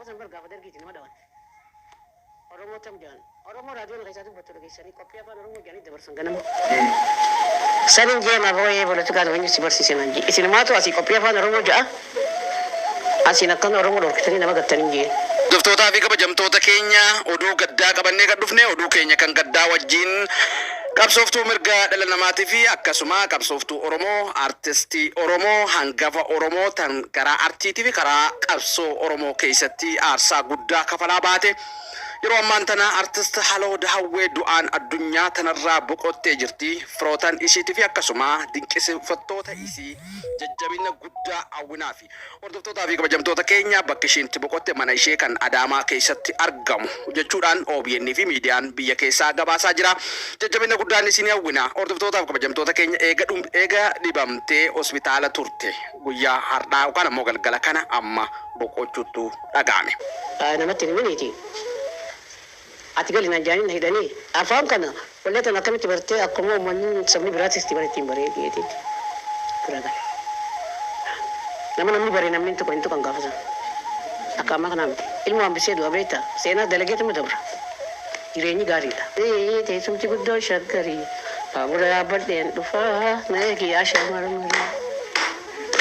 Gaafa san bar gaafa dargiiti nama dhawan. Oromoo tam jedhan. Oromoo raadiyoon keessaa dubbatu dhageessanii qophii afaan Oromoo jedhanii dabarsan ganama. Sanin jee maaf waa'ee poolitikaa dhufeenyi si barsiise naan jee. Isin maatu asii qophii afaan Oromoo ja'a. Asiin akkan Oromoo dhorkitanii nama gattanii jee. Hordoftootaa fi kabajamtoota keenya, oduu gaddaa qabannee kan dhufne, oduu keenya kan gaddaa wajjin qabsooftuu mirga dhala namaatii fi akkasuma qabsooftuu Oromoo, artistii Oromoo, hangafa Oromoo tan karaa artiitii fi karaa qabsoo Oromoo keessatti aarsaa guddaa kafalaa baate, yeroo ammaan tana artist Haloo Daawwee du'aan addunyaa tanarraa boqottee jirti. Firootan isiitii fi akkasuma dinqisiifattoota isii jajjabina guddaa hawwinaa fi hordoftootaa fi kabajamtoota keenya, bakki ishiin itti boqotte mana ishee kan Adaamaa keessatti argamu jechuudhaan OBN fi miidiyaan biyya keessaa gabaasaa jira. Jajjabina guddaan isin hawwina. Hordoftootaa fi kabajamtoota keenya, eega dhibamtee hospitaala turte guyyaa har'aa yookaan ammoo galgala kana amma boqochuutu dhaga'ame. Namatti hin himiniiti. Ati gali naan jaaniin na hidhanii afaan kana wallee tan akkamitti bartee, akkuma uummanni sabni biraatis itti bare ittiin baree dhiyeetiitti bira gale. Nama namni bare namni hin tuqan, hin tuqan gaafa sana. Akka ammaa kanaa miti. Ilmoo hambisee du'a beektaa, seenaa dalageetuma dabra. Jireenyi gaariidha. Teessumti guddoo Shaggarii, baabura yaabbadheen dhufaa, na eegi yaa marmarii.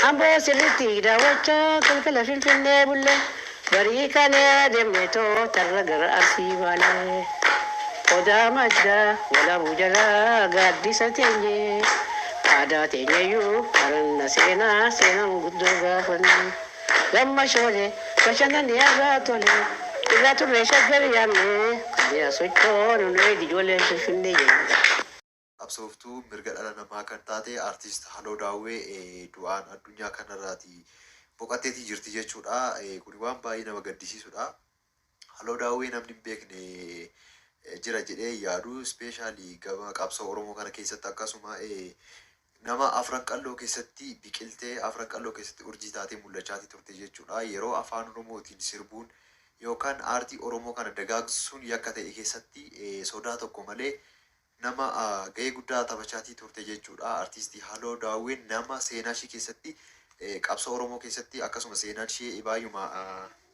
Amboo sirriitti daawwachaa galgala Finfinnee bullee, barii kanee deemnee too tarra gara Arsii baanee. Odaa madda Walaabuu jalaa gaaddisa teenyee, aadaa teenyeyyuu baranna, seenaa seenaan guddoo gaafanne. Gamma shoolee bashannanni irraa tole, irraa turree Shaggar yaamne, kan sochoonu nu eegi ijoolleen Finfinnee jenna. Qabsooftuu mirga dhala namaa kan taate artist Haloo Daawwee du'aan addunyaa kanarraati boqotteetii jirti jechuudha. Kun waan baay'ee nama gaddisiisudha. Haloo Daawwee namni hin beekne jira jedhee yaadu, especially gama qabsoo Oromoo kana keessatti, akkasuma nama Afran Qalloo keessatti biqiltee, Afran Qalloo keessatti urjii taatee mul'achaatii turte jechuudha. Yeroo afaan Oromootiin sirbuun yookaan aartii Oromoo kana dagaagsuun yakka ta'e keessatti sodaa tokko malee nama gahee guddaa taphachaatii turte jechuudha. Artistii Haloo Daawween nama seenaa ishee keessatti qabsoo Oromoo keessatti, akkasuma seenaan ishee baay'uma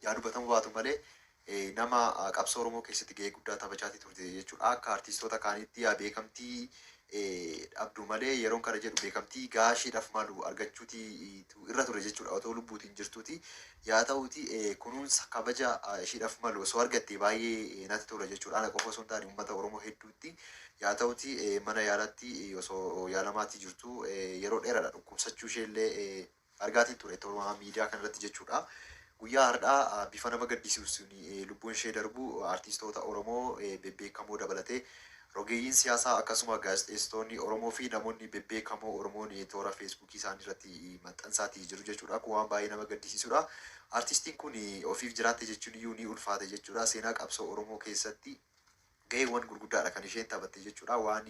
yaa dubbatamuu baatu malee, nama qabsoo Oromoo keessatti gahee guddaa taphachaatii turte jechuudha. Akka artistoota kaaniitti yaa beekamtii dhabdu malee, yeroon kana jedhu beekamtii gahaa isheedhaaf malu argachuuti irra ture jechuudha otoo lubbuutiin jirtuuti. Yaa ta'uuti kunuunsa kabaja isheedhaaf malu osoo argatte baay'ee natti tola jechuudha. Ana qofa osoo hin taane uummata Oromoo hedduutti. Yaa ta'uuti mana yaalaatti osoo yaalamaatii jirtu yeroo dheeraadha dhukkubsachuu isheellee argaatiin ture toora miidiyaa kanarratti jechuudha. Guyyaa har'aa bifa nama gaddisiisuun lubbuun ishee darbu artistoota Oromoo bebbeekamoo dabalatee rogeeyyiin siyaasaa, akkasuma gaazexeessitoonni Oromoo fi namoonni bebbeekamoo Oromoon toora Feesbuukii isaanii irratti maxxansaatii jiru jechuudha. Kun waan baay'ee nama gaddisiisudha. Artistiin kun ofiif jiraatte jechuun iyyuu ni ulfaate jechuudha. Seenaa qabsoo Oromoo keessatti gaheewwan gurguddaadha kan isheen taphatte jechuudha. Waan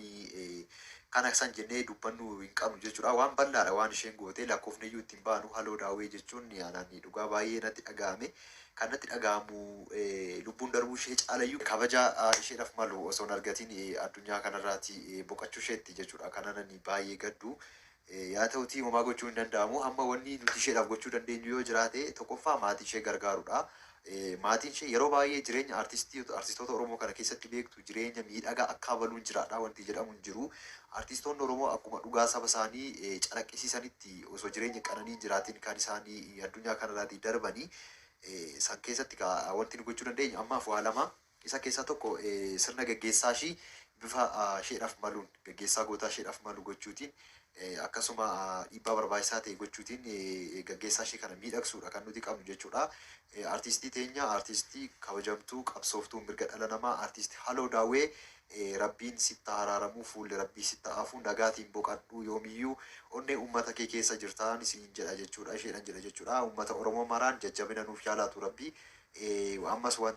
kana san jennee dubbannu hin qabnu jechuudha. Waan bal'aadha waan isheen goote, lakkoofne iyyuu ittiin baanu. Haloo Daawwee jechuun anaan dhugaa baay'ee natti dhaga'ame. Kan natti dhaga'amu lubbuun darbuu ishee caalayyuu kabaja isheedhaaf malu osoo hin argatiin addunyaa kanarraati boqachuu isheetti jechuudha. Kanaan ani baay'ee gaddu. Yaa ta'utii homaa gochuu hin danda'amu. Hamma wanni nuti isheedhaaf gochuu dandeenyu yoo jiraate, tokkoffaa maatii ishee gargaarudha. Maatiin ishee yeroo baay'ee jireenya artistoota Oromoo kana keessatti beektu, jireenya miidhagaa akka abaluun jiraadha wanti jedhamu hin jiru. Artistoonni Oromoo akkuma dhugaa saba isaanii calaqqisiisanitti osoo jireenya qananii jiraatiin kan isaanii addunyaa kanarraatii darbanii. San keessatti wanti nu gochuu dandeenyu ammaaf waa lama. Isa keessaa tokko sirna gaggeessaa ishii bifa isheedhaaf maluun, gaggeessaa gootaa isheedhaaf malu gochuutiin, akkasuma dhiibbaa barbaachisaa ta'e gochuutiin gaggeessaa ishee kana miidhagsuudha kan nuti qabnu jechuudha. Artistii teenya, artistii kabajamtuu, qabsooftuu mirga dhala namaa, artistii Haloo Daawwee, Rabbiin sitti araaramuu, fuulli Rabbii sitti hafu, nagaatiin boqadhu, yoomiyyuu onnee uummata kee keessa jirtaan isiniin jedha jechuudha, isheedhan jedha jechuudha. Uummata Oromoo maraan jajjabina nuuf yaalaatu Rabbii. Ammas wanti